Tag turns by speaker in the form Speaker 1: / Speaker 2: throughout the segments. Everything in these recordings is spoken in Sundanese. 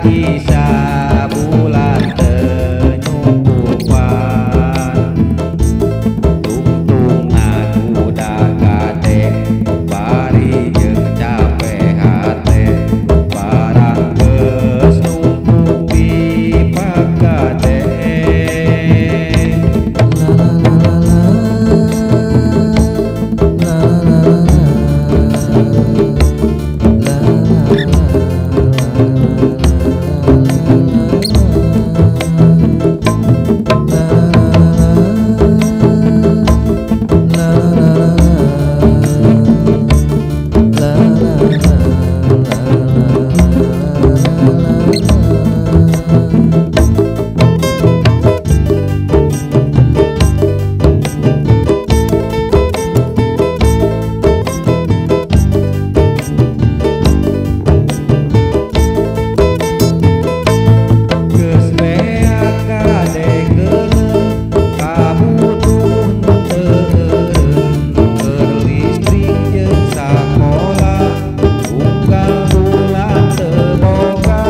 Speaker 1: Gaji sabulan teu nyukupan, tungtungna kuda gade bari jeung cape hate, barang geus numpuk dipagade.
Speaker 2: La la la la la la la la.
Speaker 1: Geus beak kadekeuneun, kabutuh nu teu eureun, keur listrik jeung sakola, unggal bulan teu boga.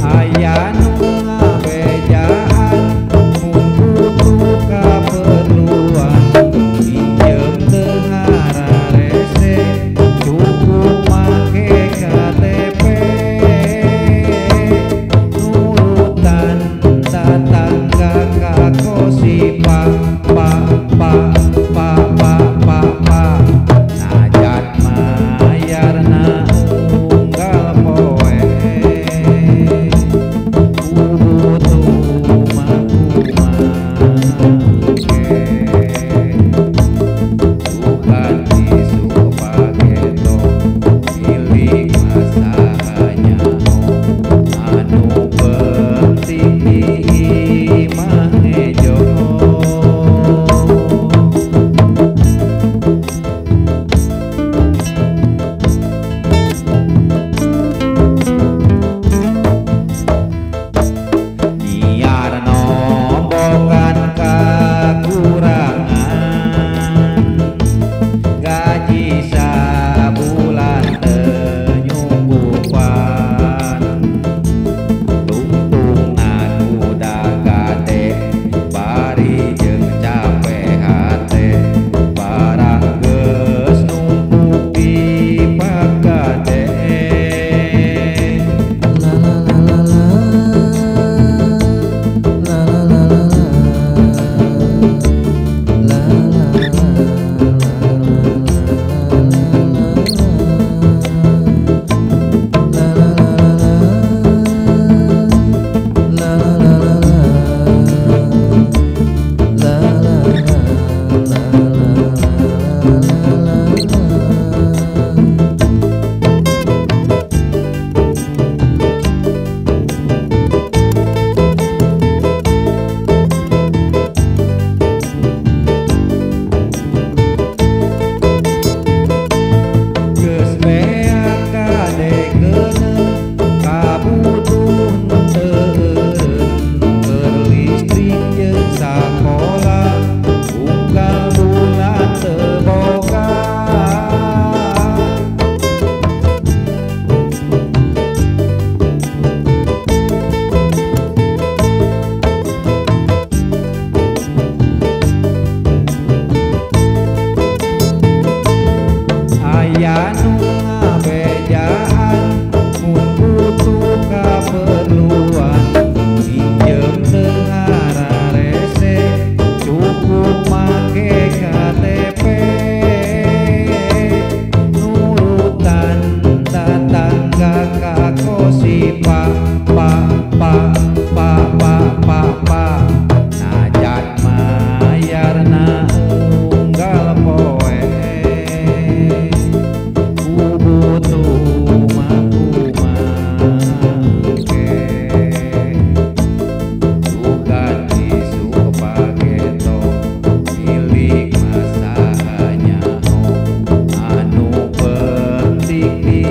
Speaker 1: Aya nu ngabejaan mun butuh kaperluan, minjem teu ngararese cukup make KTP. Nurutan tatangga ka kosi pa pa pa pa pa pa pa, najan mayarna unggal poe. Ku butuh mah kumaha ge, sugan isuk pageto milik saha nyaho, anu penting di imah ngejo. Nyiar nombokan kakurangan, gaji sabulan teu nyukupan, tungtungna kuda gade bari jeung cape hate, barang geus numpuk dipagade.
Speaker 2: La la la la la la la la la la
Speaker 1: Geus beak kadekeuneun, kabutuh nu teu eureun, keur listrik jeung sakola, unggal bulan teu boga. Aya nu ngabejaan mun butuh kaperluan, minjem teu ngararese cukup make KTP. Nurutan tatangga ka kosi pa pa pa pa pa pa pa, najan mayarna unggal poe. Ku butuh mah kumaha ge, sugan isuk pageto milik saha nyaho, anu penting di